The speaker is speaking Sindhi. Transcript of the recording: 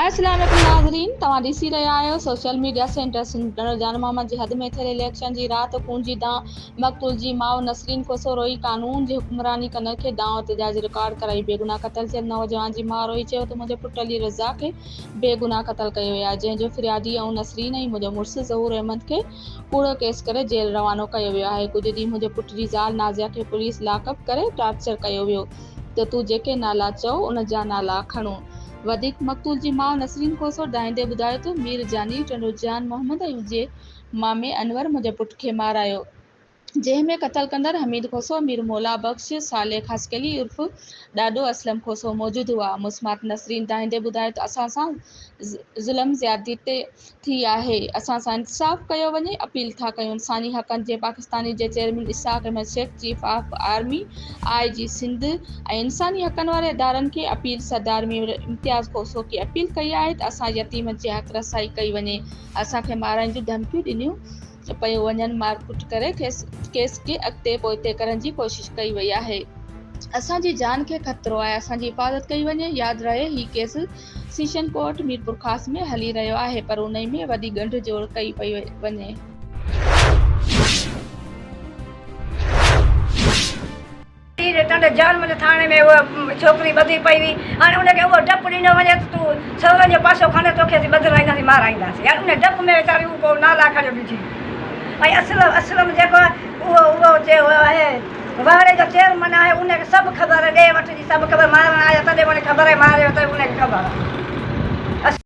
اسلام عليڪم ناظرين توهان ڏسي رهيا آهيو social media centre Sindh Tando Jan Muhammad جي حد ۾ ٿيل اليڪشن جي رات ڪونجي دانهن مقتول جي ماء نسرين کوسو روئي قانون جي حڪمراني ڪندڙ کي دانهن احتجاج رڪارڊ ڪرائي بيگناهه قتل ٿيل نوجوان جي ماء روئي چيو ته منهنجي پٽ علي رضا کي بيگناهه قتل ڪيو ويو آهي جنهن جو فريادي آئون نسرين ۽ منهنجو مڙس ظهور احمد کي ڪوڙو ڪيس ڪري جيل روانو ڪيو ويو آهي ڪجهه ڏينهن منهنجي پٽ جي زال نازيا کي پوليس لاڪ اپ ڪري ٽارچر ڪيو ويو ته تون جيڪي نالا چئو ان جا نالا کڻو. وڌيڪ مقتول جي ماء نسرين کوسو دانهيندي ٻڌايو ته مير جاني ٽنڊو جان محمد ۽ جي مامي انور منهنجي پٽ کي مارايو جنهن ۾ قتل ڪندڙ حميد کوسو، مير مولا بخش، صالح خاصخيلي عرف ڏاڏو اسلم کوسو موجود هئا. مسمات نسرين دانهيندي ٻڌايو ته اسان سان ظلم زيادتي ٿي آهي، اسان سان انصاف ڪيو وڃي، اپيل ٿا ڪيون انساني حقن جي پاڪستاني جي chairman Ishaq Ahmed Shaikh, chief of army, I G Sindh ۽ انساني حقن واري ادارن کي اپيل سردار مير امتياز کوسو کي اپيل ڪئي آهي ته اسان يتيمن جي حق رسائي ڪئي وڃي، اسان کي مارڻ جون ڌمڪيون ڏنيون پيون وڃن، مارڪٽ ڪري ڪيس کي اڳتي پوئتي ڪرڻ جي ڪوشش ڪئي وئي آهي. اسان جي جان کي خطرو آهي، اسان جي حفاظت ڪئي وڃي، ياد رهي هي ڪيس سيشن ڪورٽ ميرپورخاص ۾ هلي رهيو آهي پر انهي ۾ وڏي ڳنڍ جوڙ ڪئي پئي وڃي. ٽنڊ جان منهنجي ٿاڻي ۾ اها ڇوڪري ٻڌي پئي هئي، هاڻي ان کي اهو ڊپ ڏنو وڃي ته تون سهرن جو پاسو کڻ ته توکي اسين ٻڌرائينداسين مارائينداسين، هاڻي ان ڊپ ۾ ويچاري اهو ڪو نالا کڻيو بيٺي ۽ اسلم اسلم جيڪو آهي اهو اهو چيو آهي وهڙي جو چيئرمن آهي ان کي سڀ خبر ڏي وٺ جي سڀ خبر مارڻ آيا تڏهن به ان کي خبر آهي ماريو ته به ان کي خبر آهي.